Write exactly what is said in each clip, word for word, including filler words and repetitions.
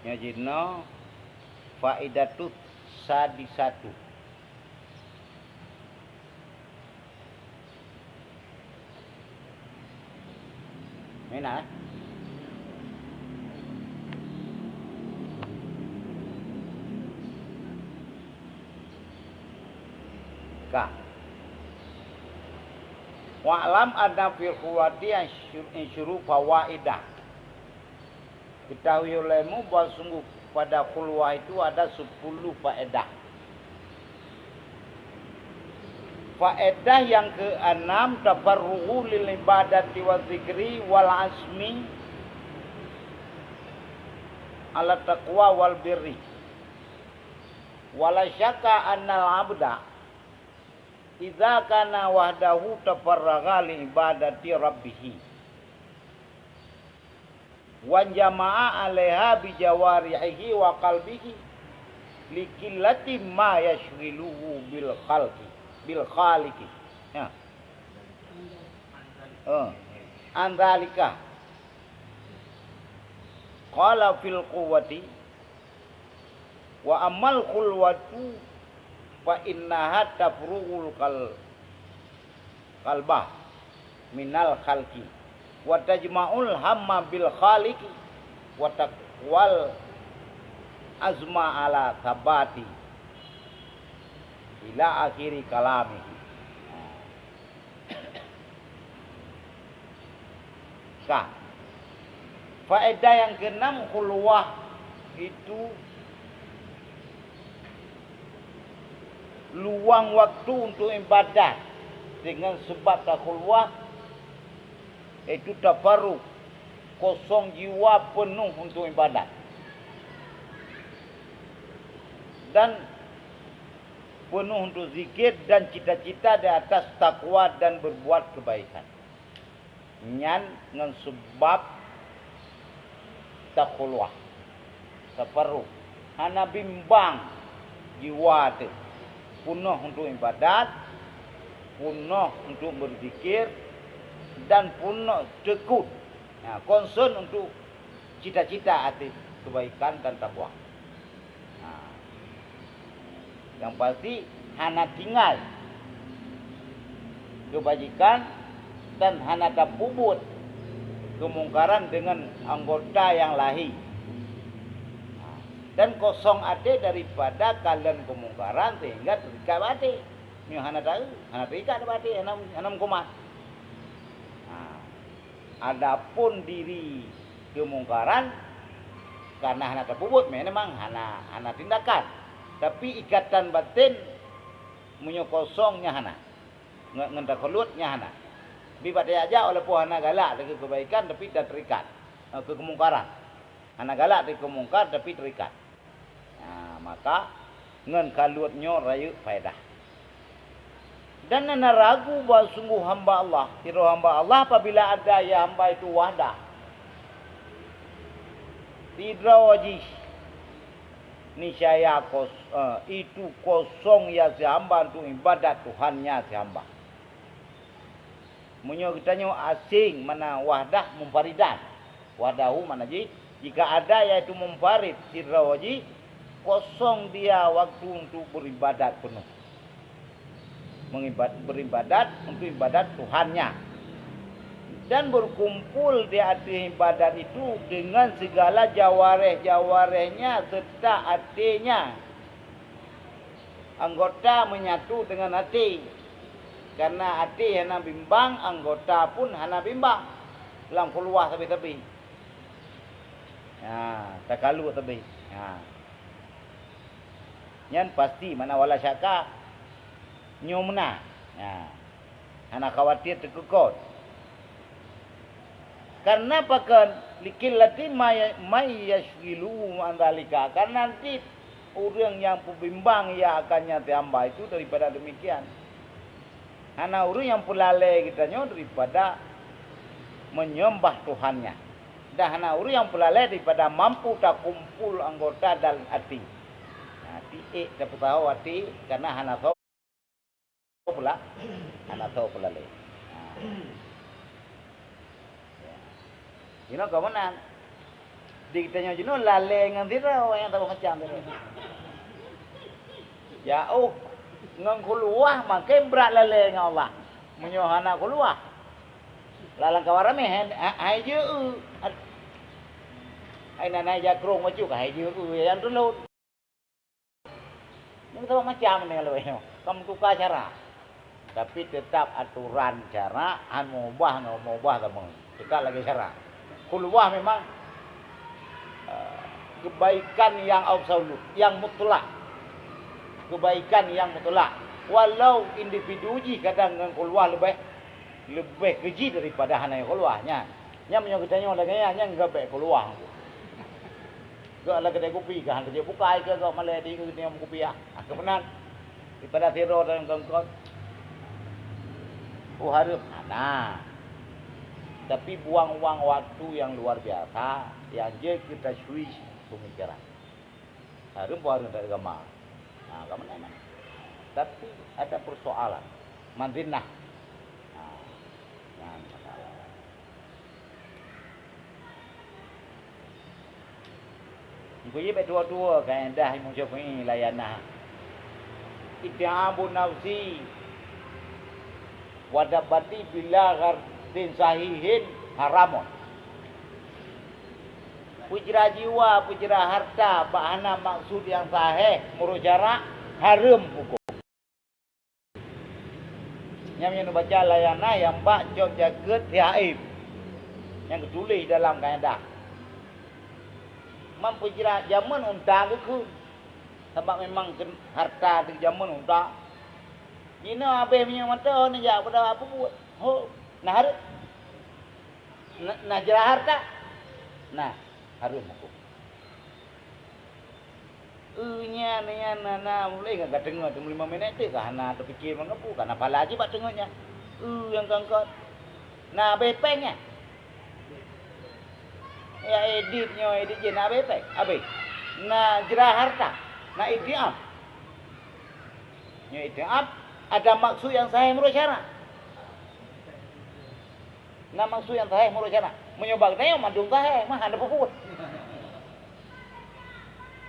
Nyoe jinoe faidatut sadisatu. Meunan, eh? Ka. Wa'lam anna fil khulwati insyuru fawaidah. Ketahui olehmu bahwa sungguh pada khulwah itu ada sepuluh faedah. Faedah yang keenam, tafarrughu lil ibadati wa zikri wal azmi ala taqwa wal birri. Wala syakka annal abda idza kana wahdahu tafarragha li ibadati rabbih. Wan jama'a 'alaiha bi jawarihihi wa qalbihi, li qillati ma yasyghiluhu bil khalqi, bil khaliqi. Ya. Eh. An dzalika. Qala fil quwwati, wa ammal khulwatu fa innaha tafrughul qal-, qalba minal khalqi, wa tajma'ul hamma bil khaliqi, wa taqwal azma ala sabati, ila akhiri kalamihi. Ka. Faedah yang keenam, khulwah itu luang waktu untuk ibadat. Dengan sebab takhulwah, yaitu tafarrug, kosong jiwa, penuh untuk ibadat, dan penuh untuk zikir dan cita-cita di atas takwa dan berbuat kebaikan. Nyan ngon seubab takhulwah, tafarrug, hana bimbang jiwa teuh, peunoh untuk ibadat, peunoh untuk beuzikir, dan peunoh teukot, ha, concern untuk cita-cita ateueh keubaikan dan takwa. Ha. Nyang pasti, hana tinggai keubajikan dan hana tapeubuet keumungkaran deungon anggota nyang lahé. Ha. Dan kosong até daripada kalon keumungkaran sehingga teuikat bak até. Nyoe hana taeu, hana teuikat bak até, hana, hana meukumat. Ha. Adapun diri keumungkaran, kareuna hana tapeubuet, memang hana, hana tindakan. Tapi ikatan batin, meunyoe kosong, nyan hana. Ngon, ngon takhalut, nyan hana. Bi bak tajak-jak, walaupun hana galak lagée keubaikan, tapi dah teuikat, eh, keu keumungkaran. Hana galak lagée keumungkar, tapi teuikat. Nah, maka ngon khalut nyoe rayeuk faedah. Dan hana ragu bahwa sungguh hamba Allah, sidroe hamba Allah, apabila ada ya hamba itu wahdah, sidroe jih niscaya kos-, eh, itu kosong ya si hamba untuk ibadat Tuhannya si hamba. Meunyoe geutanyoe aséng, makna wahdah munfaridan. Wahdahu makna jih, jika ada yaitu munfarid, sidroe jih, kosong dia waktu untuk beribadat peunoh. Mengibat-, beribadat untuk ibadat Tuhannya. Dan berkumpul di atas ibadat itu dengan segala jawareh-jawarehnya serta atenya. Anggota menyatu dengan até. Karena até hana bimbang, anggota pun hana bimbang lam khulwah sabe-sabe. Ha, takalu sabe. Ha. Nyan pasti, makna wala syakka nyoe meunan. Ha. Hana khawatir teukeukot. Karena pakon? Likillati may-, may yasyghiluhu an dzalika. Karena cit ureuëng nyang peubimbang ia akan nyang teuhamba itu daripada demikian. Hana ureuëng nyang peulalée geutanyoe daripada menyembah Tuhannya. Dan hana ureuëng nyang peulalée daripada mampu takumpul anggota dan até. Nah, tiek tapeusaho até karena hana soe pula, hana soe peulalée. Ha. Ya. Jinoe ka meunan. Di geutanyoe jinoe lalée ngon sidroe nyang saboh macam sidroe. Ya, oh, ngon khuluwah makin brat lalée ngon Allah. Meunyoe hana khuluwah, lam kawan ramé hai, hai, hai jeuet. Hai nan hai jakrong bacut ka hai jeuet nyang tulôn. Nyoe saboh macam ni kalau nyoe. Ka meutuka cara. Tapi tetap aturan cara, han meubah ngon meubah sama. Tetap lagée cara. Khuluwah memang, eh, kebaikan yang absolut, yang mutlak. Kebaikan yang mutlak. Walau individu jih kadang ngon khuluwah leubeh, leubeh keujih daripada hana khuluwah nyan. Nyan meunyoe geutanyoe lagée nyan, nyan gabek khuluwah. Gak lam kedai kopi kah, han keujeuet bukai keu gak malée di keu nyang kupiah. Ah, keupenan. Daripada sidroe dan kongkot. Oh, hareuem hana. Tapi buang-buang waktu yang luar biasa, yang jeuet keu tashwish pemikiran. Hareuem pun hareuem tak agama. Ha, agama mana? Tapi ada persoalan. Madinah. Ha, nyan masalah. Meukeujeuet bak tuwo-tuwo kaedah Imam Syafi'i layanah. It'amu nafsi wa dabbati bila ghardin sahihin haramun. Peujra jiwa, peujra harta bak hana maksud nyang saheh meunurot syarak, hareuem huköm. Nyang meunyoe neubaca layanah nyang bak cok jakeuet sihaib nyang geutuléh dalam kaedah. Man peujra jameun unta geukheun. Sabab memang keu harta teuh jameun unta. Jinoe habéh minyeuk mata, neujak peudawai peubuet. Ho, na hareuem? Na, na jra harta? Na, hareuem huköm. Eu, nyan, nyan, na, na, mulai ka teungoh, teungoh lima minit teuh ka hana teupike mangat peue, ka na phala jih bak teungoh nyan. Eu, nyang kongkot. Na abéh péng nyan. Ya, idit nyoe, idit jih, na abéh péng. Abéh. Na jra harta. Na it'am. Nyoe it'am, ada maksud nyang sahih meunurot syarak. Na maksud nyang sahih meunurot syarak. Meunyoe bak geutanyoe mandum sahih, mah hana peubuet.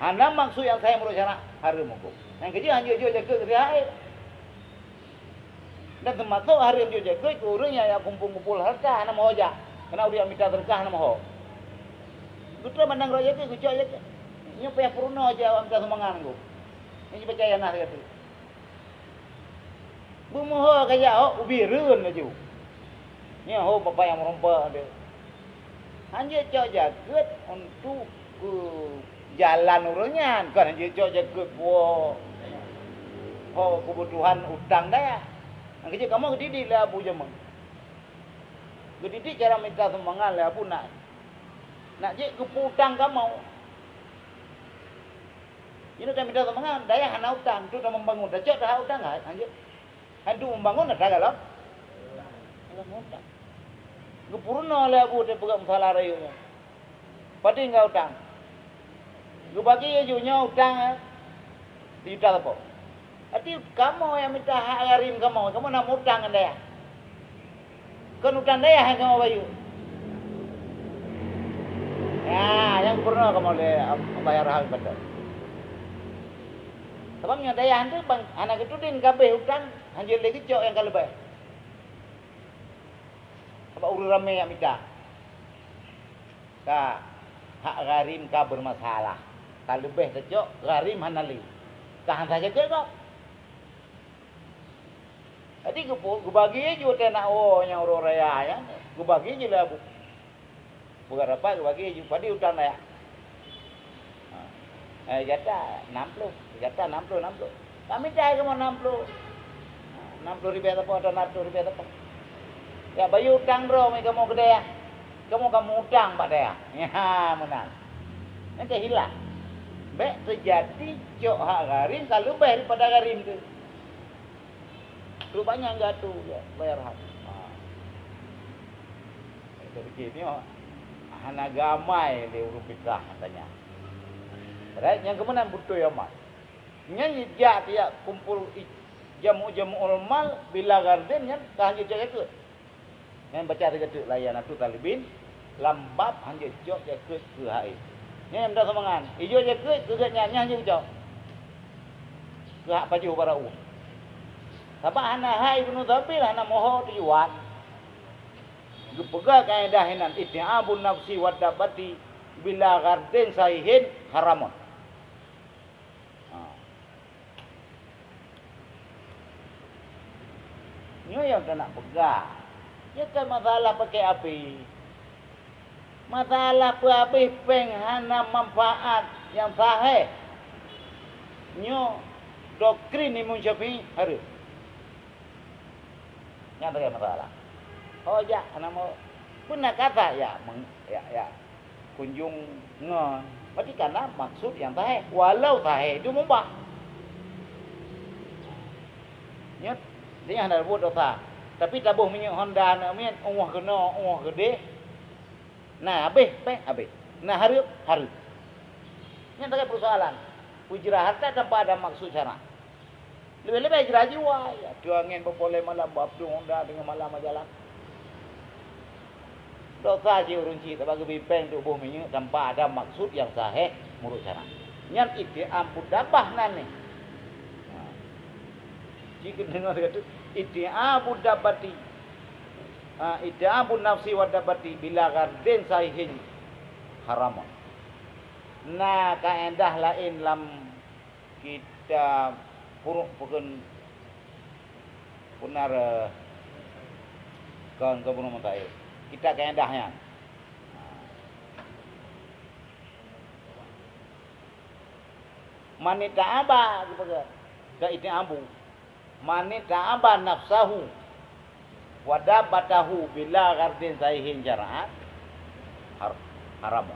Hana maksud nyang sahih meunurot syarak, hareuem huköm. Nyang keujeuet han jeuet-jeuet jakeuet keu sihaib. Dan teumasok hareuem jeuet jakeuet keu ureuëng nyang jak kumpul-kumpul harta hana meuho jak. Keunan ureuëng mita seudeukah hana meuho. Geutrok mandang rot jakeuet, geucok jakeuet. Nyoe payah peurunoe jak awak mita sumbangan ngon. Nyoe jibaca layanah lagée tu. Beumeuho ka jak, ho, ubé reuen laju. Nyan ho bapak nyang meureumpok teuh. Han jeuet cok jakeuet untuk keu jalan ureuëng nyan, kon han jeuet cok jakeuet po, ho, keubutuhan utang dayah. Nyang keujeuet kamoe geudidik lé Abu jameun. Geudidik cara mita sumbangan lé Abu nak, nak jeuet geupeu utang kamoe. Jinoe tamita sumbangan, dayah hana utang, tu tameubangun, tacok taha utang, ha, han jeuet. Han tu membangun atra galom, galom utang. Geupeurunoe lé Abu teupeugah musala rayeuk nyoe. Padum ka utang? Geubagi laju nyoe utang, eh, sijuta sapo. Berarti kamoe nyang mita hak gharim kamoe, kamoe na meuutang ngon dayah. Kon utang dayah nyang kamoe bayeue. Ya, nyang gubunur kamoe lé Abah Yarham kata. Sabab nyoe dayah nyan bang hana geutudin ka abéh utang, hanjeuet lé geucok nyang ka leubeh. Sabab ureuëng ramé nyang mita. Ka hak gharim ka bermasalah. Ka leubeh tacok, gharim hana lé. Ka han sah jaga gob. Jadi geupu-, geubagi ju teuh nak woe nyang uroe raya nyan, geubagi ju lé Abu. Peugah rapat geubagi ju, padum utang dayah. Ha. Eh, gata nam ploh, gata nam ploh, nam ploh. Kami cai kamoe nam ploh. Ha, nam ploh ribèe sapo atau nam ploh ribèe sapo. Ya, bayeue utang droe meukamoe keu dayah. Kamoe ka meuutang bak dayah. Nyan meunan. Nyan ka hilah. Bèk teujadi cok hak gharim ka leubeh daripada gharim teuh. Trok banyak geuatu, ya, bayar hak. Ha. Kita pikir ni, oh, hana geuamai lé ureuëng fitrah katanya. Right, nyang keumeunan beutôi amat. Nyan jak tiap kumpul i-, jamu-jamu ulama bila garden nyan ka hana cek-cek. Nyan baca tiga tu layan atu talibin. Lam bab hanjeuet cok jakeuet keu hai. Nyan meunan seumangat. Ijok jakeuet keu geuhnyan, nyan hanjeuet cok. Keu hak pajoh barô. Sabab hana hai Ibnu Sabil, hana moho tujuan. Geupeugah kaedah inan, "It'amun nafsi wad dabbati bila ghardin sahihin haramun." Ha. Nyoe nyang keuneuk peugah. Nyoe kan masalah pakai api. Masalah peuhabéh péng hana manfaat nyang sahih. Nyoe doktrin Imam Syafi'i hareuem. Nyan sagai masalah. Oh, jak, hana mau. Peue na kata, ya, meng-, ya, ya. Kunjung ngon. Berarti kana maksud nyang sahih. Walau sahih itu mubah. Nyoe, nyan hana buet dosa. Tapi taboh minyeuk Honda aneuk miet, ueh keunoe, ueh keudeh. Na habéh, péng habéh. Na hareuem, hareuem. Nyan sagai persoalan. Peujra harta tanpa ada maksud syarak. Leubeh-leubeh jra jiwa, ya, teungoh angén beupoleh malam, bak peudueng Honda teungoh malam jalan. Dosa jih ureueng chik sabab geubri péng tuboh minyeuk tanpa ada maksud nyang sahih meunurot syarak. Nyan it'am budabbah nan nyoe. Ha. Jih keudeungoe lagèe tu, it'amu dabbati. Ha, it'amu nafsi wa dabbati bila ghardin sahihin haram. Na kaedah laén lam kitab Furuq Fiqhun Punar, eh, kon, kon Bunoe Mutakhir. Kitab kaedah nyan. Man it'aba, geupeugah, ka it'abu. Man it'aba nafsahu wa dabbatahu bila ghardin sahihin syar'an, har-, haram.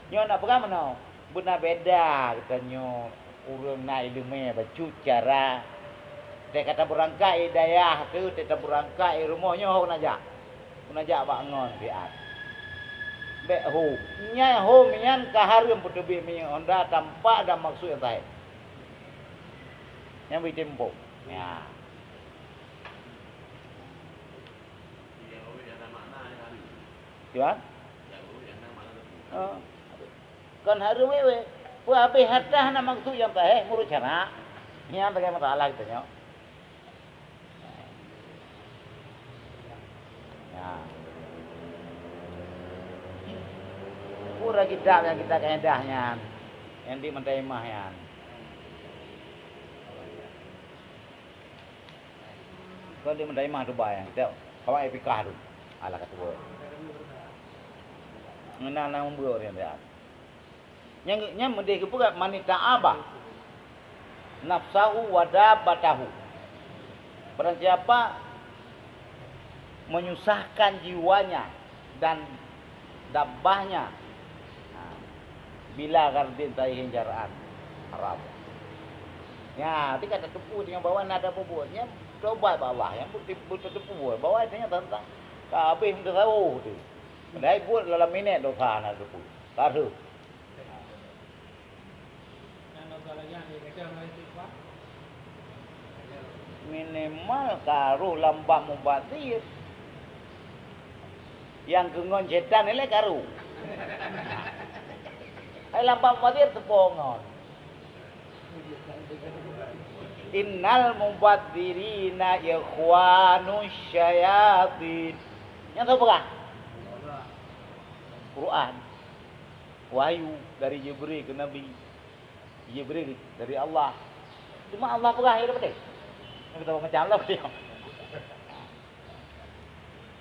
Nyoe na peugah meunoe, beuna beda geutanyoe ureueng na ileumèe bacut cara. Teuka tabeurangkat i dayah teuh, teuka tabeurangkat i rumoh nyoe hok na jak. Hok na jak bak ngon siat. Bèk hom. Nyan hom nyan ka hareuem peuteubiet minyeuk Honda tanpa ada maksud nyang sahih. Nyan bri tempo. Nya. Cuman? Oh. Kon hareuem wèh-wèh. Peuhabéh harta hana maksud nyang sahih, meunurot syarak. Nyan sagai masalah geutanyoe. Nya. Pura kitab nyang kita kaedah nyan. Nyang di Mutaimimah nyan. Kon di Mutaimimah Dubai, kita kawan Efikah tu. Alah kata buat. Ngena nang membuat orang dia. Nyang, nyang meudeh geupeugah, "Man it'aba nafsahu wa dabbatahu." Barang siapa menyusahkan jiwanya dan dabbahnya, ha, bila ghardin sahihin syar'an, haram. Nya, tapi ka tateupeue teungoh bahwa na ada peubuet, nyan tobat bak Allah, nyan bukti, bukti tateupeue bahwa nyan teuntang ka habéh meutasawuf tu. Padahai buet lam minèt dosa na tateupeue. Ka rheueh. Minimal ka rôh lam bab mubazir. Nyang keu ngon setan ilèe ka rôh. Hai lam bab mubazir teupo ngon. Innal mubadzirina ikhwanus syayatin. Nyang soe peugah? Quran. Wahyu dari Jibril keu Nabi. Jibril dari Allah. Cuma Allah peugah, ya, beutôi. Nyang kita macam Allah dia.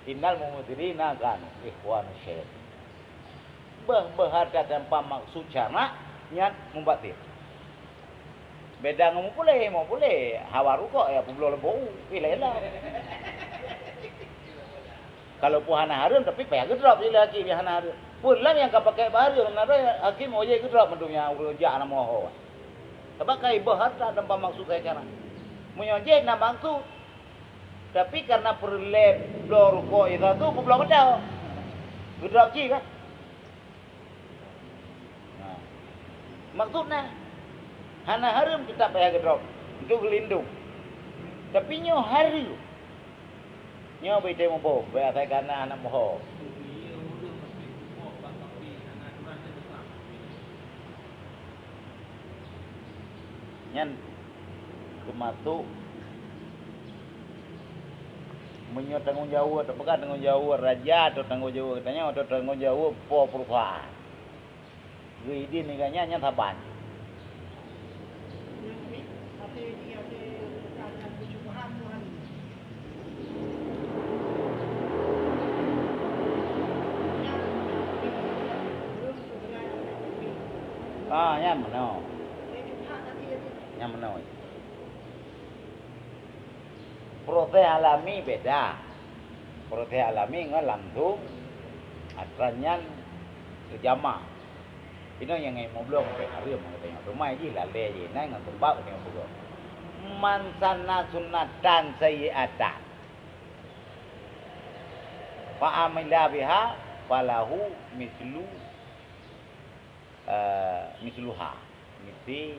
Innal mubadzirina kanu ikhwana syayatin. Beuh, beuh harta tanpa maksud syarak, nyan mubadzir. Beda ngon mupulé, mupulé hawa rukok ya peubloe leumbô, ilèe-ilèe. Kalau peue hana hareuem, tapi payah geudrop ilèe hakim nyang hana hareuem. Peue lam nyang ka pakai bak hareuem, na hakim ojai geudrop mandum nyang ureueng jak na moho. Sabab ka ibeuh harta tanpa maksud syarak. Meunyoe jih na maksud, tapi karena peureulèe bloe rukok itu tu peubloe mata. Geudrop cit kan? Nah. Maksudnya, hana hareuem teutap payah geudrop untuk geulindong. Tapi nyoe hareuem. Nyoe beuitém muphom, beu asai kana aneuk moho. Nyan teumasok meunyoe tanggong jaweueb, tapeugah tanggong jaweueb raja atau tanggong jaweueb geutanyoe atau tanggong jaweueb po perusahaan. Geuidin nibak nyan, nyan saban. Ah, nyan meunoe. Nyan meunoe. Proses alami beda. Proses alami ngon langsung atra nyan teujamah. Inoe nyang ilmu bloe meuhareuem geutanyoe. Teuma jih lalée jih inan ngon sabab geutanyoe peugah, "Man sanna sunnatan sayyi'atan fa amila biha falahu mislu, eh, misluha." Misi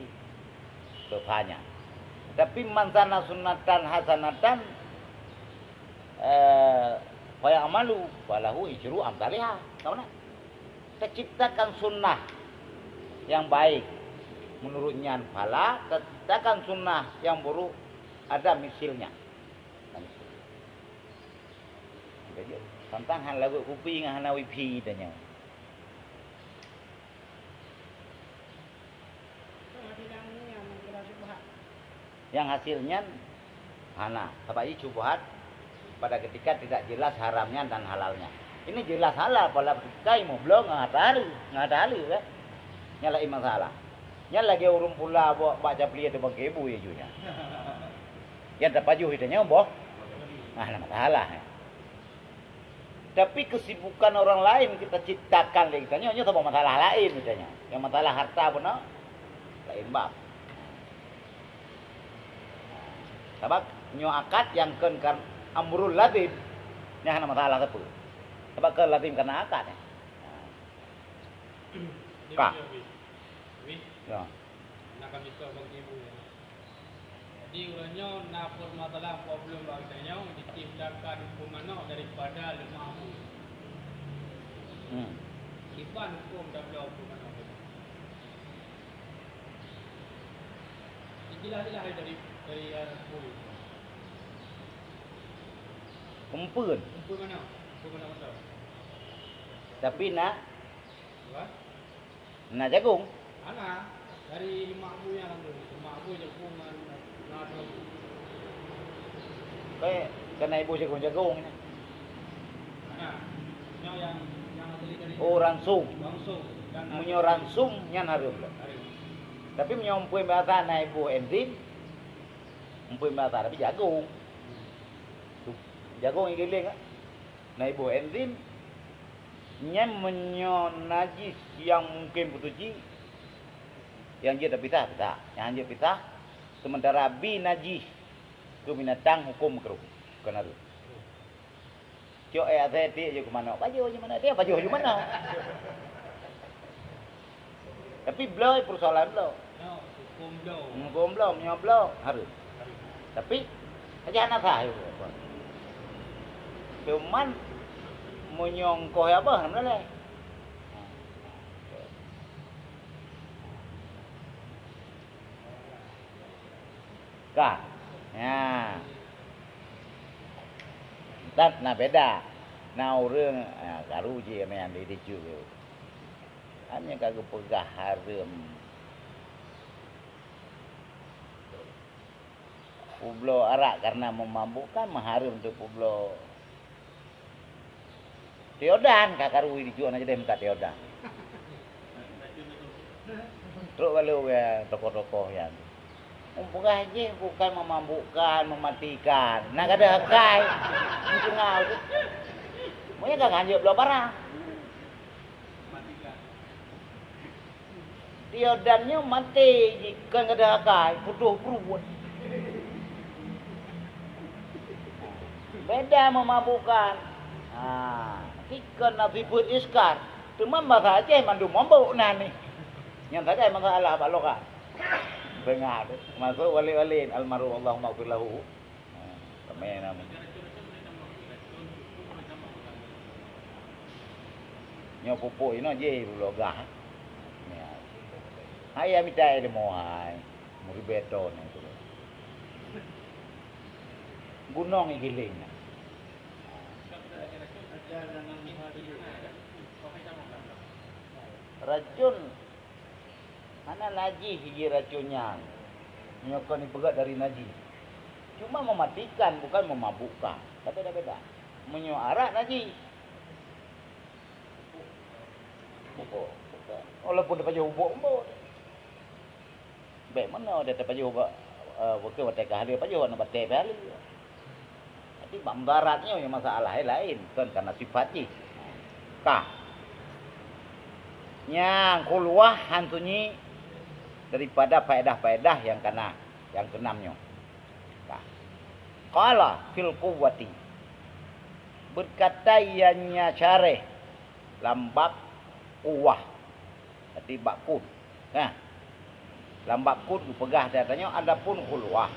dosanya. Tapi man sanna sunnatan hasanatan, eh, fa ya'malu falahu isyru amsaliha. Ka meunan? Terciptakan sunnah yang baik, menurut nyan pahala, terciptakan sunnah yang buruk, ada misilnya. Tantang hana lagot kupi ngon hana wifi tanyoe. Nyang hasil nyan hana, sabab jih syubhat pada ketika tidak jelas haramnya dan halalnya. Ini jelas halal, pada ketika ilmu bloe ngon atra haleue, ngon atra haleue kan. Nyan laén masalah. Nyan lagée ureuëng pula bak, bak capli atau bangke bu ya ju nyan. Nyang tapajoh ita nyoe boh. Ah, hana masalah. Tapi kesibukan orang lain kita ciptakan lé geutanyoe, nyoe saboh masalah laén geutanyoe. Nyang masalah harta beuna laén bab. Sabab nyoe akad nyang kheun kan amrul lazim, nyan hana masalah sapeue. Sabab kheun lazim kana akad nyan. Ka. Ya. Jadi, uroe nyoe na peurmasalahan problem bak geutanyoe, diciptakan huköm manok daripada leumah bu. Hmm. Kiban huköm tabloe huköm manok tadi? Dijeulaih-jeulaih dari, dari, eh, bu. Umpeuen. Umpeuen manok? Umpeuen manok beutôi. Tapi na Wah? Na jagong? Hana. Dari leumah bu nyan langsung. Leumah bu, jagong ngon, ngon atra bu. Kayak kena iboh jagong-jagong nyan. Hana. Nyoe nyang, nyang asli dari. Oh, ransum. Ransum. Dan meunyoe ransum nyan hareuem lom. Hareuem. Tapi meunyoe umpeuen biasa na iboh enzim, umpeuen biasa tapi jagong. Hmm. Tu, jagong igiling, ah. Na iboh enzim, nyan meunyoe najis nyang mungken peutuci, nyang jeuet tapisah, pisah. Nyang jeuet pisah, seumeuntara bi najis keu binatang huköm makruh, kon hareuem. Cok éh asèe tiek jeuet keu manok, pajoh jeuet manok, tiek pajoh jeuet manok. Tapi bloe, persoalan bloe. Nyoe huköm bloe. Huköm bloe, meunyoe bloe, hareuem. Tapi, saja hana sah. Cuman, meunyoe engkoh ya bah, hana lé. Ka. Ya. Dan na beda. Na ureuëng, ya, karu jih meunan di, di jih. Hanya ka geupeugah hareuem. Peubloe arak karena memabukkan, meuhareuem teuk peubloe. Tiodan ka karu di jih na jadi meukat tiodan. Trok balo ya tokoh-tokoh nyan. Peugah jih bukan memabukkan, mematikan. Na gadôh akai. Meunyoe ka nganjok bloe parah. Tiodan nyoe maté jih, kon gadôh akai, putôh pruet. Beda memabukkan. Ha, kon na sifeuet iskar. Teuma basa Aceh mandum mabuk na nih. Nyang sagai masalah bak lugha. Deungoe tu. Masuk walid-walid almarhum, Allahumma ighfir lahu. Ha, ramé nama. Nyoe pupuk inoe jih lulok gah. Ya. Hai ya mita ilmu hai. Muribet ton itu. Gunong igiling. Racun hana najih jih racun nyan. Nyoe kon ipeugah dari najih. Cuma mematikan bukan memabukkan. Kan beda-beda. Meunyoe arak najih. Walaupun tapajoh ubok embot. Bèk meunoe dia tapajoh bak, eh, bukan watèe ka halé pajoh, na batèe pih halé. Tapi bak mudarat nyoe nyang masalah laén, kon karena sifat jih. Ka. Nyang khulwah han sunyi daripada faedah-faedah nyang kana, nyang keunam nyoe. Ka. Qala fil quwwati. Berkata ianya syareh lam bab quwwah. Jadi bak kun. Nah, lam bab kun geupeugah di atas nyoe adapun khulwah.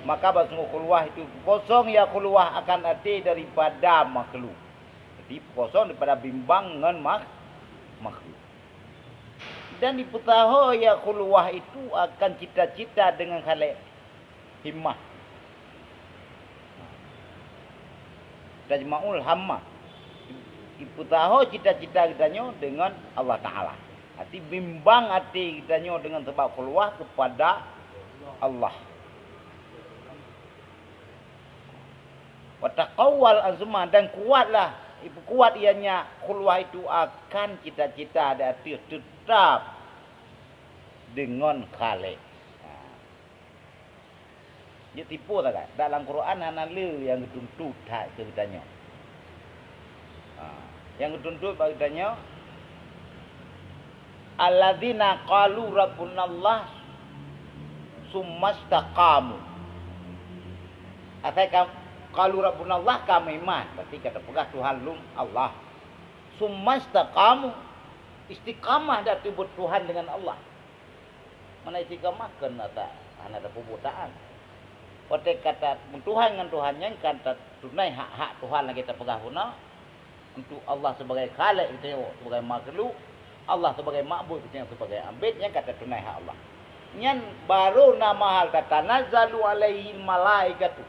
Maka bahwasanya khulwah itu kosong ya khulwah akan até daripada makhluk. Jadi kosong daripada bimbang ngon makh-, makhluk. Dan dipeutaho ya khulwah itu akan cita-cita dengan khalek himmah. Tajma'ul hammah. Ipeutaho cita-cita geutanyoe deungon Allah Taala. Hati bimbang até geutanyoe deungon sabab khulwah kepada Allah. Wa taqawwal azma, dan kuatlah, ipeukuat ianya khulwah itu akan cita-cita di ateueh tetap deungon khalek. Ha. Jeuet tipu sagai. Dak lam Quran hana le nyang geutuntot that keu geutanyoe. Ha. Nyang geutuntot bak geutanyoe, "Alladzina qalu rabbunallah tsumma istaqamu." Asai ka qalu rabbunallah ka meuiman, berarti ka tapeugah Tuhan lom Allah. "Tsumma istaqamu," istiqamah dan teubiet Tuhan dengan Allah. Mana istiqamah keu na ta-, hana tapeubuet taat. Watèe ka tameutuhan ngon Tuhan nyan, ka tatunai hak-hak Tuhan lagèe tapeugah bunoe, untuk Allah sebagai khaliq geutanyoe, sebagai makhluk, Allah sebagai ma'bud geutanyoe, sebagai abid, nyan ka tatunai hak Allah. Nyan barô na mahal tatanazzalu alaihil malaikatu.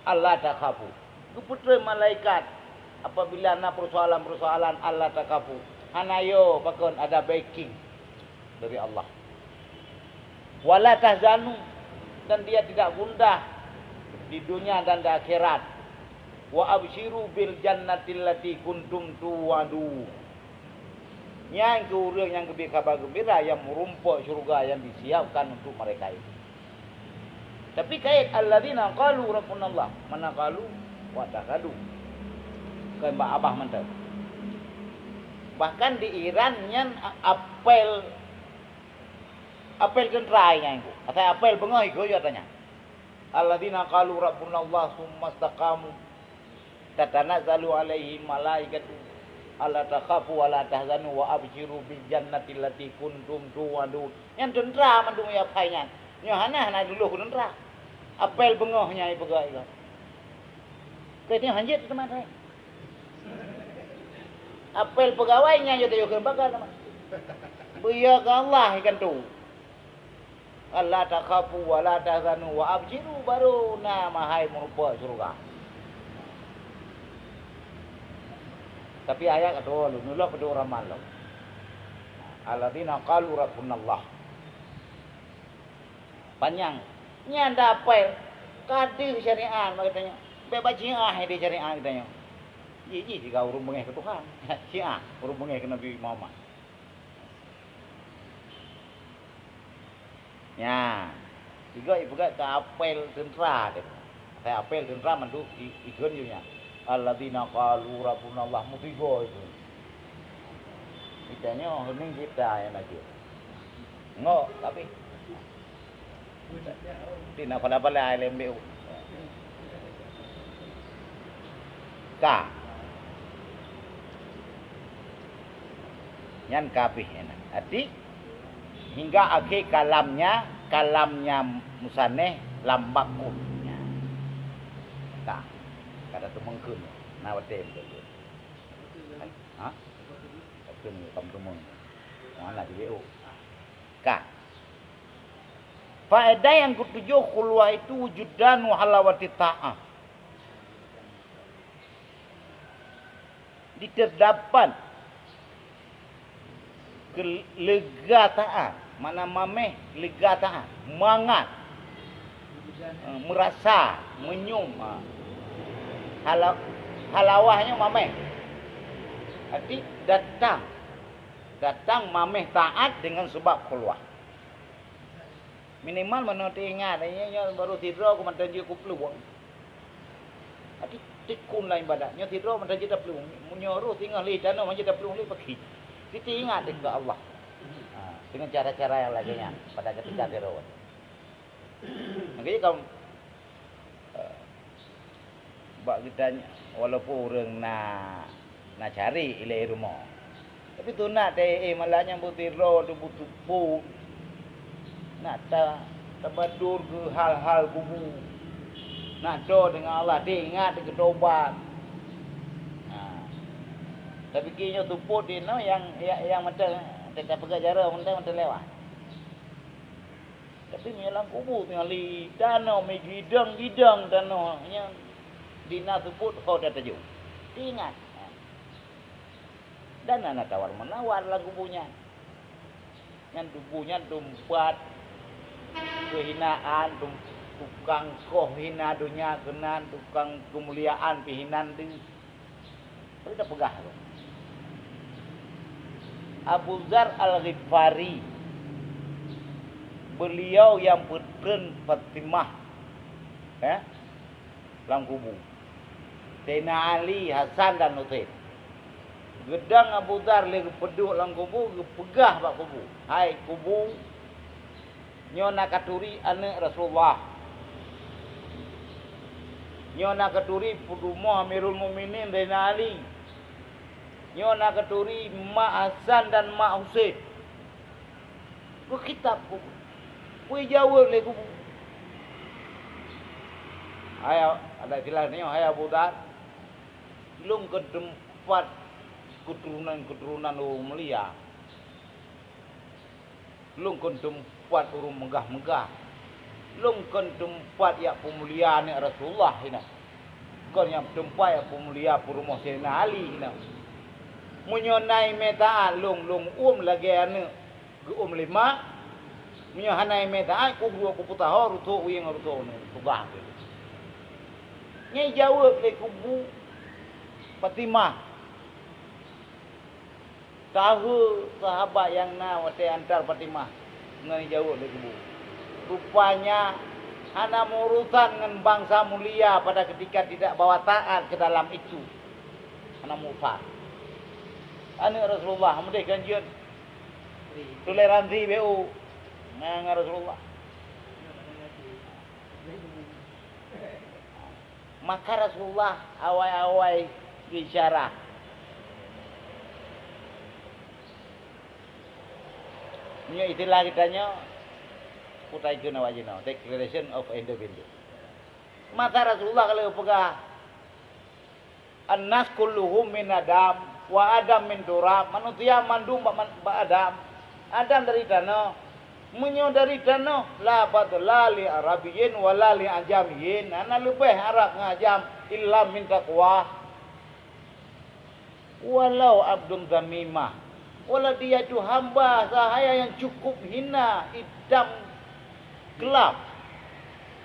Alla takhafu. Geupeutrön malaikat apabila na persoalan-persoalan, alla takhafu. Hana yo pakon, ada backing dari Allah. Wala tahzanu, dan dia tidak gundah di dunia dan di akhirat. Wa absyiru bil jannatil lati kuntum tu'adun. Nyan keuh ureueng nyang geubri haba geumbira nyang meurumpok syeuruga nyang disiapkan untuk mereka itu. Tapi kait alladzina qalu rabbunallah, mana qalu wa taqalu. Kon bak abah mantong. Bahkan di Iran nyan a-, apel, apel teuntra nyan iku. Asai apel beungoh iku, ya tanya. Alladzina qalu rabbunallah tsumma istaqamu. Tatanazzalu alaihim malaikatu alla takhafu wa la tahzanu wa absyiru bil jannati allati kuntum tu'adun. Nyan teuntra mandum ya phai nyan. Nyoe hana, hana dulu teuntra. Apel beungoh nyan ipeugah ikan. Keu nyoe hanjeuet teuma hai. Apel peugawai nyan yo tayo keu bakar teuma. Beuyo keu Allah ikan tu. Alla takhafu wa la tahzanu wa absyiru, baru na mahai meurumpok syeuruga. Tapi ayat ka tuwo lom, nulok peuduek ramal lom. Alladzina qalu rabbunallah. Panyang. Nyan dapet ka deuh syariat bak geutanyoe. Bèk bak Syiah deuh syariat geutanyoe. Jih, jih siga ureueng beungèh keu Tuhan. Syiah, ureueng beungèh keu Nabi Muhammad. Nyan, sigoe ipeugah keu apel teuntra teuh. Keu apel teuntra mandum i-, ikheun jih nyan. Alladzina qalu rabbunallah, meusigoe ikheun. Geutanyoe heuning kita nyang na jeuet. Ngok, tapi Tina pada-pada lem B U. Ka. Nyan ka pih nyan. Arti, hingga akhé kalamnya, kalamnya musaneh lam bab kun. Nyan. Ka. Kada teumeungkeun. Na watèe beutôi. Ha? Tapi ni kamu temuan. Mana di B O? Ka. Faedah nyang ketujoh, khulwah itu wujudanu halawati ta'ah. Di terdapat keu-, lega taat, makna mameh lega taat, mangat, eh, meurasa, meunyum, ha. Hala-, halawah nyoe mameh. Arti datang, datang mameh taat dengan sebab khulwah. Minimal meunoe teuingat, nyoe, nyoe barô sidroe ku mantong jeuet kuplueng. Tapi tekun lam ibadat. Nyoe sidroe mantong jeuet taplueng. Meunyoe roh singoh lé tanoh mantong jeuet taplueng lé pakri. Siti ingat deungon Allah. Ha, dengan cara-cara yang lagèe nyan pada ketika sidroe. Makanya kaum, eh, bak geutanyoe, walaupun ureueng na, na cari ilèe rumoh, tapi sunat teuh, eh, malam nyan beusidroe teuh beuseupôt, nak ta-, tabadur keu hal-hal kubu, nak toe deungon Allah, teuingat keu tobat. Ha. Tapi keu nyoe seupôt inoe nyang, nyang, nyang mantong, teuka peugah jaroe mantong, mantong lewat. Tapi meunyoe lam kubu, meunyoe li tanoh, meugidong-gidong tanoh, nyan di na seupôt ho tatajok. Ingat. Dan hana tawar-menawar lam kubu nyan. Nyan kubu nyan teumpat keuhinaan, tum-, tukang koh hina donya keunan, tukang keumuliaan pih hinan deuh. Tapi tapeugah tu. Abu Dzar Al-Ghifari, beliau nyang peutreun Fatimah, eh, lam kubu. Saidina Ali, Hasan dan Husein. Geudong Abu Dzar lé geupeuduek lam kubu, geupeugah bak kubu, "Hai kubu, nyoe na katuri aneuëk Rasulullah. Nyoe na katuri peurumoh Amirul Mukminin Zainal Ali. Nyoe na katuri mak Hasan dan mak Husein." Geukhitab kubu. Geujaweueb lé kubu. Hai, ada istilah nyoe, "Hai Abu Dzar, lôn kon teumpat keuturonan-keuturonan ureuëng mulia. Lôn kon teumpat ureuëng meugah-meugah. Lôn kon teumpat jak peumulia aneuëk Rasulullah inoe. Kon nyang teumpat jak peumulia peurumoh Saidina Ali inoe. Meunyoe na imé taát lôn, lôn uem lagée aneuëk geuuem lé mak, meunyoe hana imé taát, ku geuh kupeutaho rutok uyueng rutok nyoe, peugah lé." Nyan jaweueb lé kubu Fatimah. Tahu sahabat nyang na watée antar Fatimah ngon jaweueb lé kubu. Rupanya hana meurusan ngon bansa mulia pada ketika tidak bawa taat ke dalam itu. Hana meurusan. Aneuëk Rasulullah meudeh ganjeuet toleransi B U ngon Rasulullah. Maka Rasulullah awai-awai bicara. Nyoe istilah geutanyoe, kutai keu awak jinoe, Declaration of Independence. Masa Rasulullah ka lheueh peugah, "An-nas kulluhum min Adam, wa Adam min turab." Manusia mandum bak man-, bak Adam. Adam dari tanoh. Meunyoe dari tanoh, la fadla li Arabiyyin wa la li Ajamiyyin. Hana leubeh Arab ngon Ajam, illa min taqwa. Walau abdun zamimah, walau dia itu hamba sahaya yang cukup hina, itam, kelam,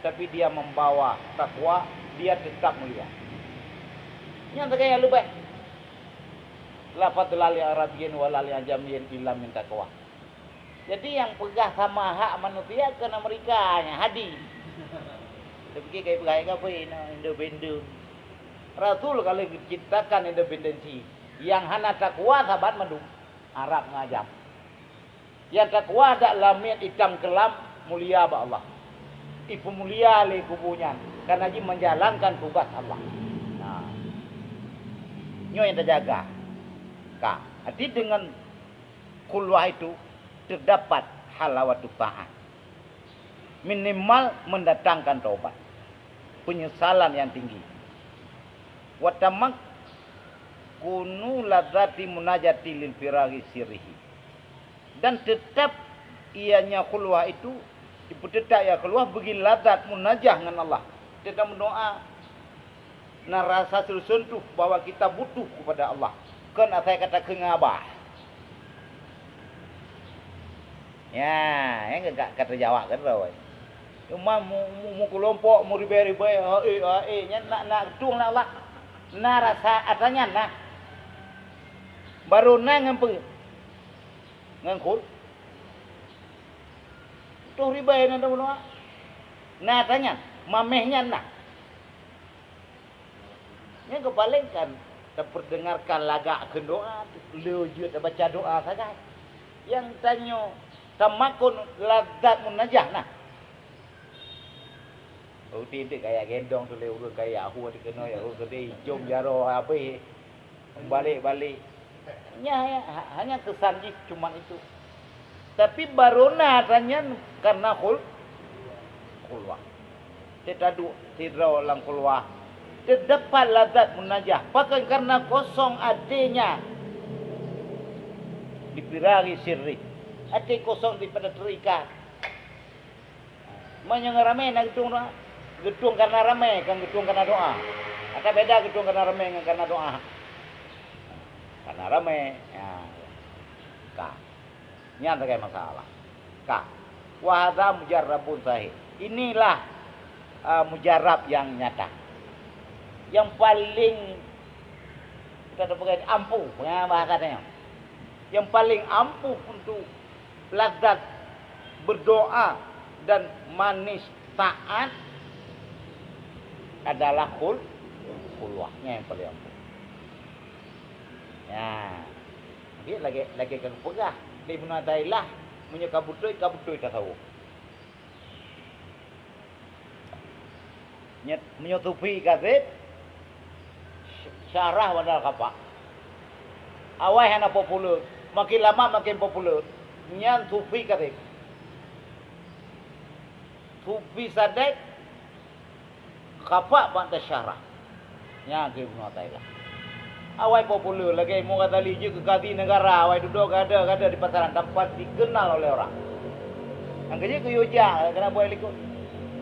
tapi dia membawa takwa, dia tetap mulia. Nyan sagai nyang leubeh. La fadla li Arabiyyin wa la li Ajamiyyin illa min taqwa. Jadi nyang peugah sama hak manusia kon Amerika nyan, hadi. Tapi ka ipeugah kafé, independen. Rasul ka lheueh geuciptakan independensi. Nyang hana takwa saban mandum, Arab ngon Ajam. Nyang takwa dak lamiet itam keulam, mulia bak Allah. Ipeumulia lé kubu nyan karena jih menjalankan tugas Allah. Nah, nyoe nyang tajaga. Ka, arti dengan khulwah itu terdapat halawatut ta'ah. Minimal mendatangkan taubat, penyesalan yang tinggi. Wa tamak-, kunu ladzati munajati lil firaghi sirrihi. Dan tetap ianya khulwah itu, dipeuteutak ia khulwah bagi lazat munajah ngon Allah. Tetap meudoa na rasa teusentuh bahwa kita butuh kepada Allah. Kon asai ka takheun ngon abah. Ya, nyang ka, ka teujawab keudroe. Cuma mu, mu, meukelompok, meuribèe-ribèe, ha eh, ha eh, nyan na, na tueng na Allah. Na rasa atra nyan na. Barô na ngon peue? Ngon khul. Tueng ribèe na, na, na atra nyan, mamèh nyan na. Nyang keupaléng kan tapeudeungarkan lagak kheun doa, lé jeuet tabaca doa sagai. Nyang tanyoe tamakon lazat munajah na. Oh, tieb-tieb kaya gendong tu lé ureueng kaya hu teuh keunoe, ya hu keudeh ijom jaroe habéh. Balek-balek. Nyan, ha-, hanya kesan jih cuma itu. Tapi barô na atra nyan karena khul-, khulwah. Teuduek sidroe lam khulwah. Teudapat lazat munajah. Pakon karena kosong até nyan. Lifiraghi sirri. Até kosong daripada terikat. Meunyoe ngon ramé na geutueng doa, geutueng karena ramé, kon geutueng karena doa. Atawa beda geutueng karena ramé ngon karena doa. Karena ramé, ya. Ka. Nyan sagai masalah. Ka. Wa hadza mujarrabun sahih. Inilah, eh, mujarab yang nyata. Yang paling, kita peugah ampuh, bahasa nyoe. Yang paling ampuh untuk lazat berdoa dan manis taat adalah khul-, khulwah. Nyan nyang paling ampuh. Ya. Jadi lagèe, lagèe ka geupeugah lé Ibnu Athaillah, meunyoe ka beutôi, ka beutôi tasawuf. Nyoe, meunyoe sufi kaseb, syarah bandar kapak. Awai hana populer, makin lama makin populer. Nyan sufi kaseb. Sufi sadek, kapak bak tasyarah. Nyan keu Ibnu Athaillah. Awai populer lagèe Imam Ghazali jeuet keu kadhi negara, awai dudoe gada-gada di pasaran tanpa dikenal oleh orang. Nyang keujeuet geuyue jak keunan buet likot.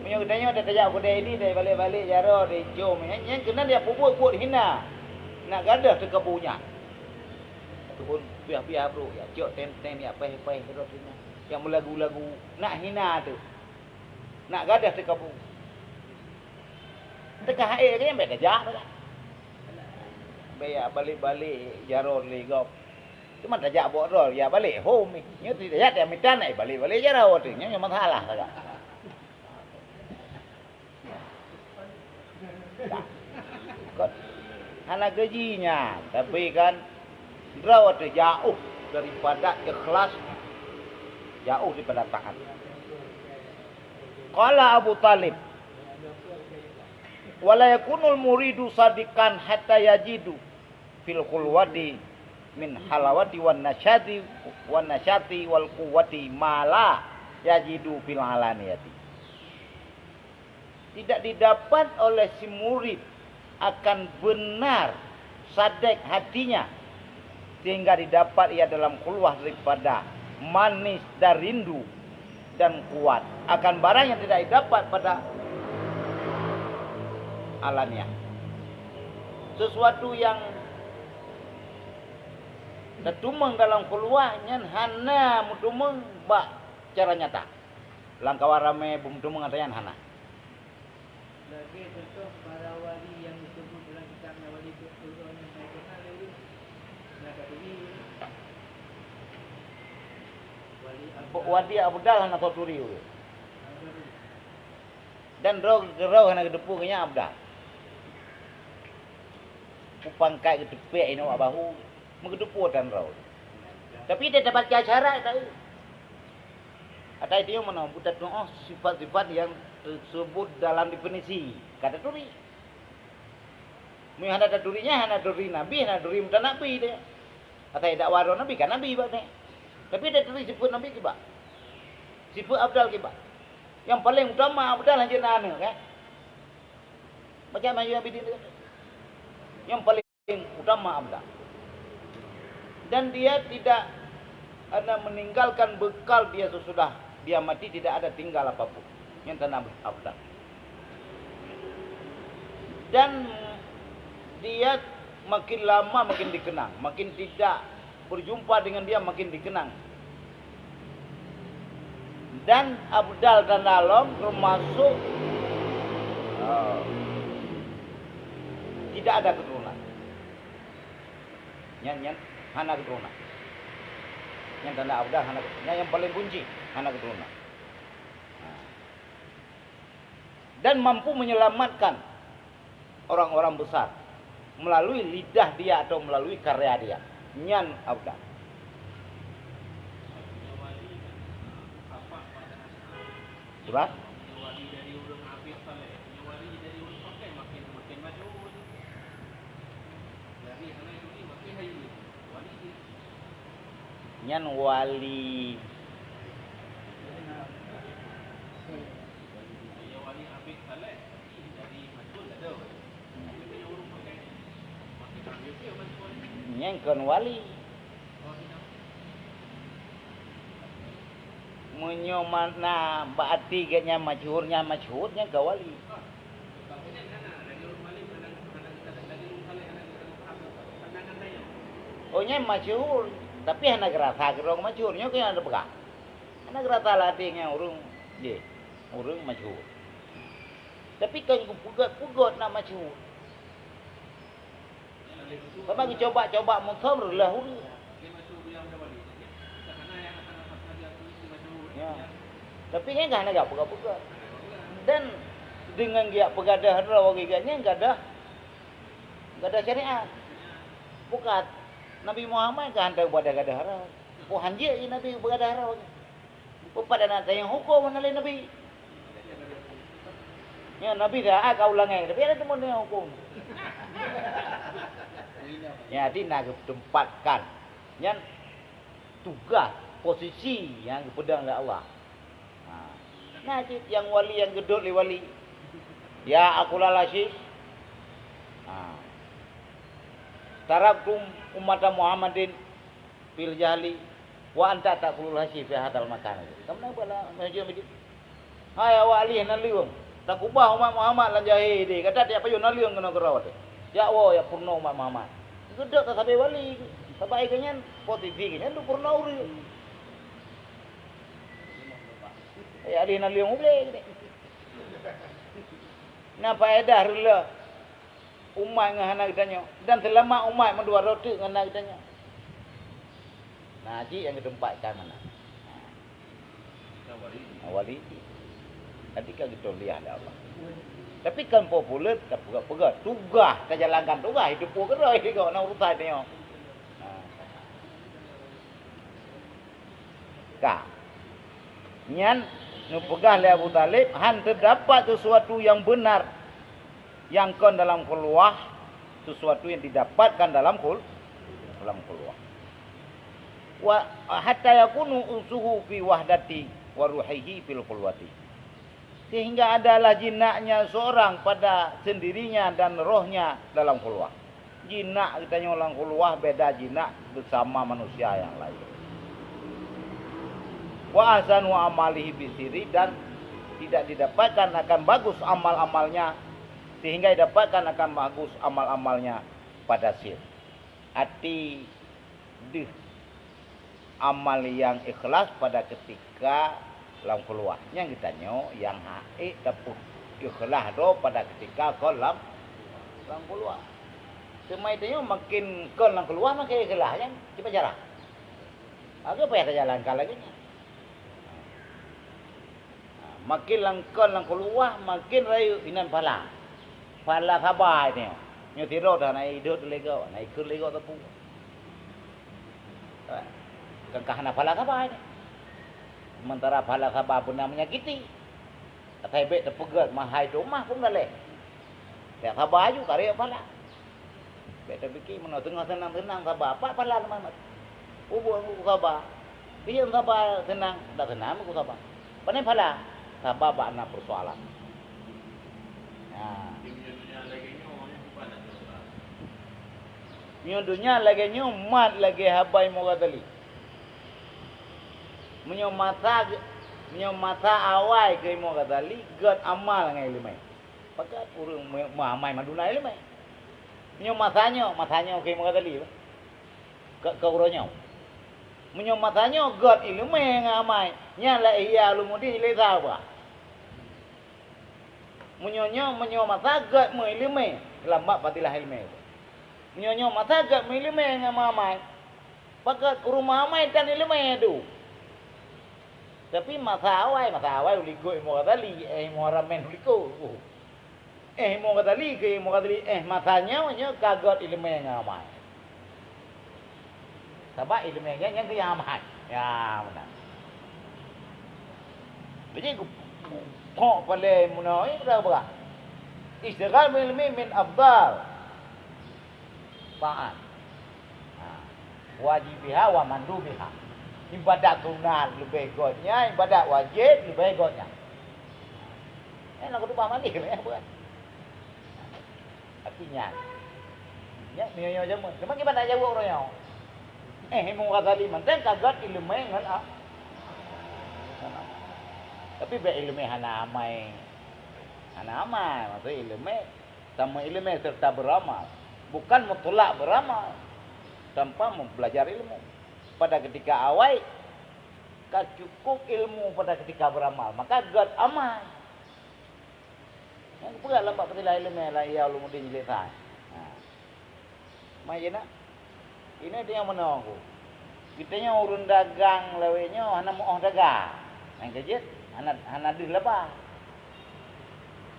Meunyoe geutanyoe tajak keudè ini, tabalek-balek jaroe dijom, nyan, nyan keunan jak peubuet buet hina. Nak gadôh teukabu nyan. Ataupun piah-piah brôk, jak cok teng-teng, jak paih-paih keudroe sinan. Jak meulagu-lagu, nak hina teuh. Nak gadôh teukabu. Teuka hai lagèe nyan bèk tajak teuka. Bèk jak balek-balek jaroe lé gob. Cuma tajak bak droe, jak balek hom. Nyoe tajak tiep mitan, ai balek-balek jaroe teuh. Nyoe masalah teuka. Kon hana geuji nyan, tapi kan droe teuh jauh daripada ikhlas, jauh daripada taat. Qala Abu Thalib, "Wa la yakunul muridu shadiqan hatta yajidu fil khulwati min halawati wan nasyati, wan nasyati wal quwwati ma la yajidu fil alaniyati." Tidak didapat oleh si murid akan benar sadek hatinya, sehingga didapat ia dalam khulwah daripada manis dan rindu dan kuat akan barang yang tidak didapat pada alaniah. Sesuatu yang teutumeung dalam khulwah nyan hana meutumeung bak cara nyata. Lam kawan ramé beumeutumeung ata nyan hana. Lagèe contoh para wali nyang geuseubut dalam kitab nyan, wali Qur'an nyang ka geukenal lé ulôn, nyang ka turi ulôn. Wali Abdal. Wali Abdal hana soe turi ulôn. Hana soe turi. Dan droe, droe hana geuteupeue keu nyan Abdal. Peue pangkat geuteupék inoe bak bahu, meugeuteupeue tan droe. Tapi dia dapat syarat tadi. Ata itu yang mana buta tu'oh sifat-sifat yang tersebut dalam definisi kata turi. Meunyoe hana taturi nyan, hana turi Nabi, hana turi meutan Nabi deh. Asai dakwah droe Nabi, kan Nabi bak nyan. Tapi taturi sifat Nabi kiban. Sifat Abdal kiban. Nyang paleng utama Abdal hanjeuet na aneuk, kan? Macam mana Nabi dia? Nyang paleng Ulama abdal. Dan dia tidak ada meninggalkan bekal dia sesudah dia mati, tidak ada tinggal apapun. Nyan tanda abdal. Dan dia makin lama makin dikenang, makin tidak berjumpa dengan dia makin dikenang. Dan abdal tanda lom termasuk, eh, tidak ada keturunan. Nyan, nyan hana keturunan. Nyan tanda abdal hana keturunan. Nyan yang paling kunci, hana keturunan. Nah. Dan mampu menyelamatkan orang-orang besar melalui lidah dia atau melalui karya dia. Nyan abdal. Surat? Nyan wali. Nyan kon wali. Meunyoe makna bak até gét nyan masyhur, nyan masyhur, nyan ka wali. Oh, nyan masyhur, tapi hana geurasa keudroe masyhur. Nyoe keuh nyang teupeugah. Hana geurasa lam até nyan ureuëng, jih, ureuëng masyhur. Tapi kon geupeugét-peugét na masyhur. Sama geucoba-coba meuthom reulah ureuëng. Ya. Tapi nyan ka hana geupeugah-peugah. Dan dengan geujak peugadôh droe geuh nyan gadoh, gadoh syariat. Bukan Nabi Muhammad ka hantom peugadôh droe. Peue hanjeuet jih Nabi peugadôh droe. Peue pat na tanyong huköm hana lé Nabi. Ya, Nabi dah ka ulangée, tapi ada teumpat tanyong huköm. Ya, di na geuteumpatkan. Nyan tugaih, posisi nyang geupeudong lé Allah. Ha. Na cit nyang wali nyang geudeuek lé wali. Ya, aku lala syik. Ha. Taraktu ummata Muhammadin fil jahli, wa anta ta'kulul hasyi fi hadzal makan. Kamu na bala masjid-masjid. Hai awak ahli naleueng, takubah umat Muhammad lam jahé deh. Gata tiep pajoh naleueng keunoe keudroe teuh. Jak woe jak peurunoe umat Muhammad. Geudok ka sabe wali. Sabab geuh nyan posisi geuh nyan duek peurunoe ureuëng. Hai ahli naleueng ulée geuh. Na faedah reulah umat ngon hana geutanyoe, dan seulamat umat meudua droe teuk ngon hana geutanyoe. Nah, cit nyang geuteumpat ka mana? Awali. Jadi ka geutoliah lé Allah. Tapi kan populer tapeugah-peugah tugaih, tajalankan tugaih, itu pun keureuh juga na urusan nyoe. Nah. Ka. Nyan neupeugah lé Abu Thalib, han teudapat sesuatu nyang beunar nyang kon dalam khulwah, sesuatu nyang didapatkan dalam khul-, dalam khulwah. Wa hatta yakunu unsuhu fi wahdati wa ruhihi fil khulwati. Sehingga adalah jinaknya seorang pada sendirinya dan rohnya dalam khulwah. Jinak geutanyoe lam khulwah beda jinak beusama manusia nyang laén. Wa ahsanu amalihi fi sirri, dan tidak didapatkan akan bagus amal-amalnya, sehingga didapatkan akan bagus amal-amalnya pada sir. Até deuh amal nyang ikhlas pada keutika lam khulwah. Nyang geutanyoe nyang hak ék tapeuet ikhlas droe pada keutika kon lam, lam khulwah. Teuma tanyoe makin kon lam khulwah makin ikhlas nyan, cit payah jalan. Agak payah tajalankan lagée nyan. Ha, makin lam kon lam khulwah, makin rayeuk inan phala. Phala saba nyoe. Nyoe sidroe dah na idot lé gob, na ikheun lé gob teupeu. Kan ka hana phala saba nyoe. Sementara phala saba beuna menyakiti. Asai bék teupeugét mahai teuma pun galeh. Bék saba aju karek phala. Bék tapike meunoe teungoh seunang-seunang saba, pat phala teuma mat. Ubak ku saba. Piyeuen saba seunang, dak seunang ku saba. Pane phala? Saba bak na peusoalan. Nah. Meunyoe donya lagèe nyoe, mat lagèe haba Imam Ghazali. Meunyoe masa, meunyoe masa awai keu Imam Ghazali, gèt amal ngon ileumèe. Pakat ureueng meu-, meuamai mandum na ileumèe. Meunyoe masa nyoe, masa nyoe keu Imam Ghazali, keu, keu uroe nyoe. Meunyoe masa nyoe gèt ileumèe ngon amai, nyan lam Ihya Ulumuddin jilid sa bah. Meunyoe nyoe, meunyoe masa gèt meuileumèe, lam bab fadilah ileumèe. Meunyoe nyoe masa gèt meuileumèe ngon meuamai, pakat ureueng meuamai tan ileumèe tu. Tapi masa awai, masa awai ulikot Imam Ghazali, eh, Imam Haramain ulikot. Eh, Imam Ghazali keu Imam Ghazali, eh, masa nyoe, nyoe ka gèt ileumèe ngon amai. Sabab ileumèe nyan, nyan keuh nyang amai. Ya, meunan. Jadi, kok paleng meunoe, eh, udah beurah. Isytighal bil ilmi min afdal taat. Ha. Wajibiha wa mandubiha. Ibadat sunat leubeh gèt nyan, ibadat wajéb leubeh gèt nyan. Eh, nak keutubah mandi, eh, bukan. Tapi nyan. Nyan, nyoe, nyoe jameun. Cuma kiban nak jaweueb uroe nyoe. Eh, Imam Ghazali mantong ka gèt ileumèe ngon a-, ngon a-, tapi bèk ileumèe hana amai. Hana amai, maksud ileumèe, tameuileumèe serta beramal. Bukan mutlak beramal tanpa mempelajari ilmu. Pada ketika awai, ka cukup ilmu pada ketika beramal. Maka gèt amai. Nyang keupeugah lam bab fadilah ileumèe lam Ihya Ulumuddin jilid sa. Ha. Mai jeuet na? Ini dia meunoe ku. Geutanyoe ureueng dagang lawét nyoe hana meu'oh dagang. Nyang keujeuet, hana, hana deuh laba.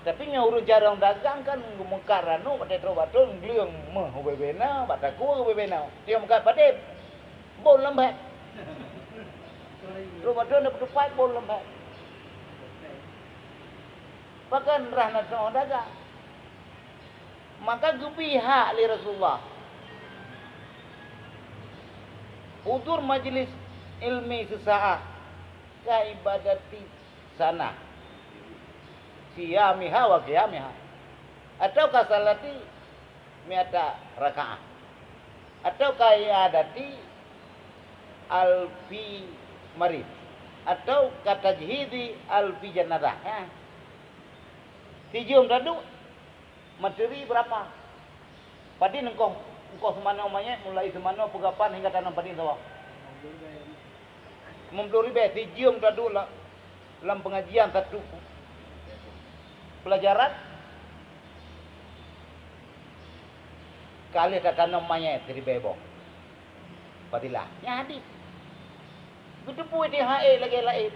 Tapi nyoe ureueng carông dagang kan geumeukat ranup, batèe trok bak thôn, gleueng meuh ubé-ubé na, bak takue ubé-ubé na. Tiep meukat padé, bon lam bhèk. Trok bak thôn, na peutupat, bon lam bhèk. Pakon rhah na teungoh dagang. Maka geubri hak lé Rasulullah. Hudur majlis ilmi sesaat ka ibadati sanah. Siyamiha wa qiyamiha. Atau ka salati mi'ata raka'ah. Atau ka iadati alfi marid. Atau ka tajhizi alfi janazah. Ya. Sijeuem taduek, materi berapa? Padin engkoh, engkoh seumanoe manyét, mulai seumanoe peugapan hingga tanom padin saboh? Limong ploh ribèe. Sijeuem taduek la-, lam pengajian satu pelajaran, ka lheueh tatanom manyét siribèe boh. Fadilah. Nyan hadis. Geuteupeue di hai lagèe laén.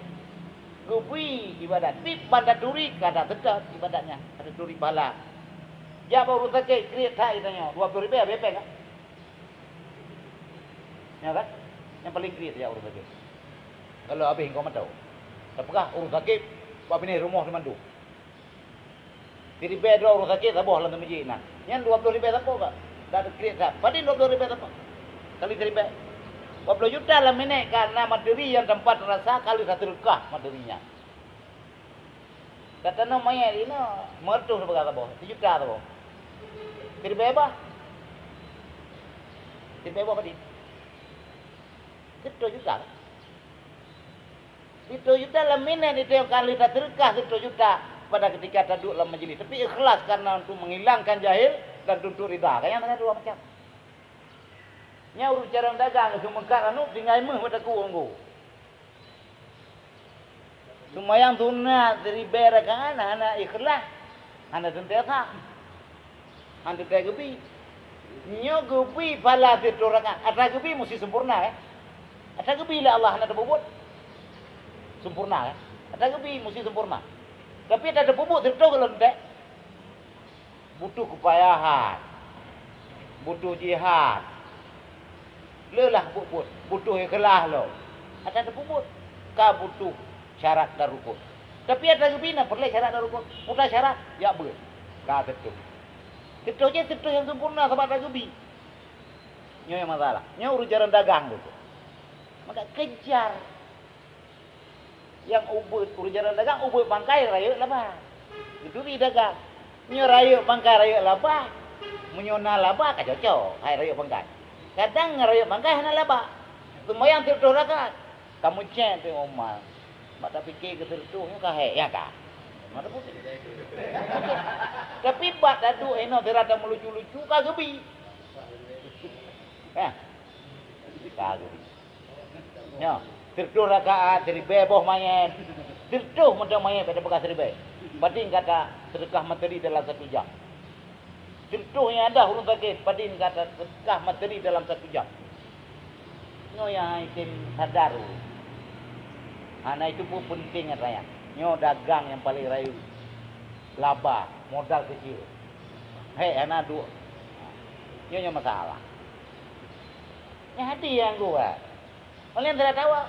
Geubri ibadat. Tapi ban taturi ka taseutôt ibadat nyan. Ka taturi pahala. Jak bak ureueng sakét, kriet that geutanyoe. Dua ploh ribèe habéh péng, kan? Ya, kan? Nyang paleng kriet jak ureueng sakét. Kalau habéh engkau mantong. Tapeugah ureueng sakét, bak binéh rumoh teumandum. Siribèe droe ureueng sakét saboh lam teumeuji na. Nyan dua ploh ribèe saboh ka. Dak kriet that. Padum dua ploh ribèe saboh? Kali siribèe. Dua ploh juta lam minèt ka na materi nyang teumpat rasa kali satu rukah materi nyan. Ka tanom manyét inoe, meureutoh saboh ka saboh, sijuta saboh. Siribèe bah. Siribèe bah padum? Sireutôh juta. Sireutôh juta lam minèt itu nyang ka lheueh taseudekah sireutôh juta pada ketika taduek lam majlis. Tapi ikhlas karena untuk menghilangkan jahil dan tuntut rida. Kan nyan dua macam. Nyan ureueng carông dagang, geumeukat ranup tinggai meuh bak takue. Seumayang sunat siribèe rakaat hana ikhlas, hana teuntèe sah. Han teuntèe geubi. Nyoe geubi pahala sireutôh rakaat. Atra geubi musti sempurna, eh. Atra geubi lé Allah hana tapeubuet. Sempurna, eh. Atra geubi musti sempurna. Tapi atra tapeubuet sireutôh gohlom teuntèe. Butuh keupayahan. Butuh jihad. Le lah buet-buet, butuh ikhlas lom. Atra tapeubuet, ka butuh syarat dan rukun. Tapi atra geubi na peureulèe syarat dan rukun. Peue syarat? Jak beuet. Ka sireutôh. Sireutôh jih sireutôh nyang sempurna sabab atra geubi. Nyoe nyang masalah. Nyoe ureueng carông dagang tu. Maka kejar. Nyang ubeuet, ureueng carông dagang ubeuet bangkai rayeuk laba. Geuturi dagang. Nyoe rayeuk bangkai rayeuk laba. Meunyoe na laba ka cocok, hai rayeuk pangkat. Kadang rayeuk pangkat hana laba. Seumayang sireutôh rakaat. Kamoe cek teuh umat. Bak tapike keu sireutôh nyoe ka hék, ya ka. Mata putih. Tapi bak taduek inoe sira tameulucu-lucu ka geubi. Eh. Ka geubi. Nyoe, sireutôh rakaat, siribèe boh manyèt. Sireutôh mantong manyèt, bèk tapeugah siribèe. Banding gata seudeukah materi dalam satu jam. Sireutôh nyang ada ureueng sakét, banding gata seudeukah materi dalam satu jam. Nyoe nyang item sadar ureueng. Hana itu pun penting ata nyan. Nyoe dagang nyang paleng rayeuk. Laba, modal kecil. Hék, hana duek. Nyoe, nyoe masalah. Nyan hati nyang geuh. Paléng teulat tawa.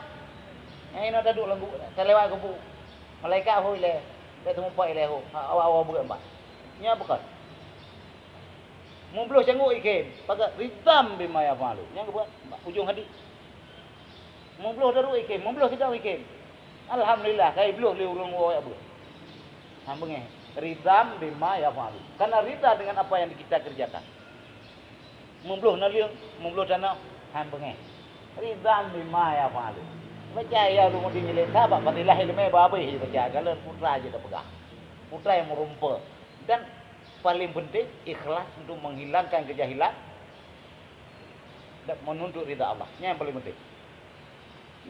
Nyang inoe taduek lam gu-, talewat kubu. Malaikat hôi lé, bèk teumeupat ilèe hôi. Ha, awak-awak beuet empat. Nyan bukon. Meubloh cangguek ikhem, pakat ridham bima yaf'alu. Nyan geubuat ujong hadis. Meubloh daru ikhem, meubloh sidang ikhem. Alhamdulillah, kai bloh lé ureueng woe jak beuet. Han beungèh. Ridham bima yaf'alu. Karena ridha dengan apa yang kita kerjakan. Meubloh naleueng, meubloh tanoh, han beungèh. Ridham bima yaf'alu. Baca ya ulumuddin ilèe sabab fadilah ilmu ba abéh baca, kalau putra je tapeugah. Putra nyang meurumpa. Dan paling penting, ikhlas untuk menghilangkan kejahilan dan menuntut ridha Allah. Nyan nyang paling penting.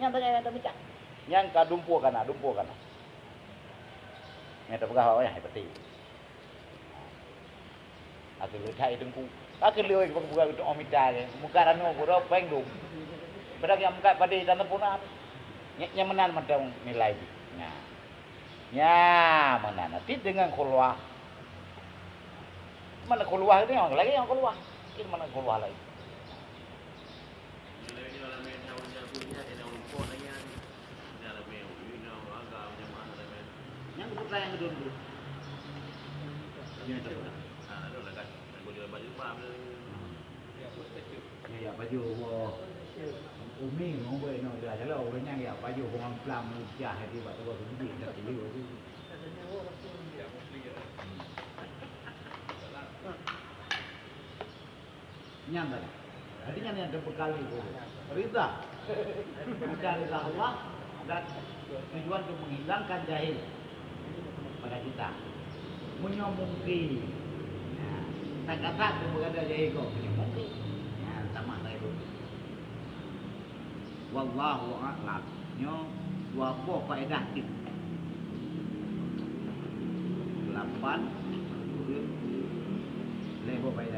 Nyan saja nyang tamita. Nyang ka dumpeue kana, dumpeue kana. Nyang tapeugah awak nyan hai pati. Aku leutai teungku. Aku leuweh bukan bukan untuk omita ke. Muka ranu guru peng dum. Padahal yang muka pada tanah pun ada. Nyang meunan mantong nilai jih. Nah. Nya, meunan. Tapi dengan khulwah. Mana khulwah ni? Orang lagi yang khulwah. Ini mana khulwah lagi? Yang keputra yang kedua dulu. Yang kedua. Ya, ya, baju. Umi ngomong ina udah jalan, orang yang ya baju orang pelang mujah di bak tu bak tu. Nyan tadi. Jadi nyan yang terbekali tu. Ridha. Ridha, ridha Allah dan tujuan untuk menghilangkan jahil pada kita. Meunyoe mungkin. Ya. Tak kata tu berada jahil kau. Meunyoe mungkin. Ya, sama saya tu. Wallahu a'lam. Nyoe dua boh faedah cit. Lapan, lhèe boh faedah.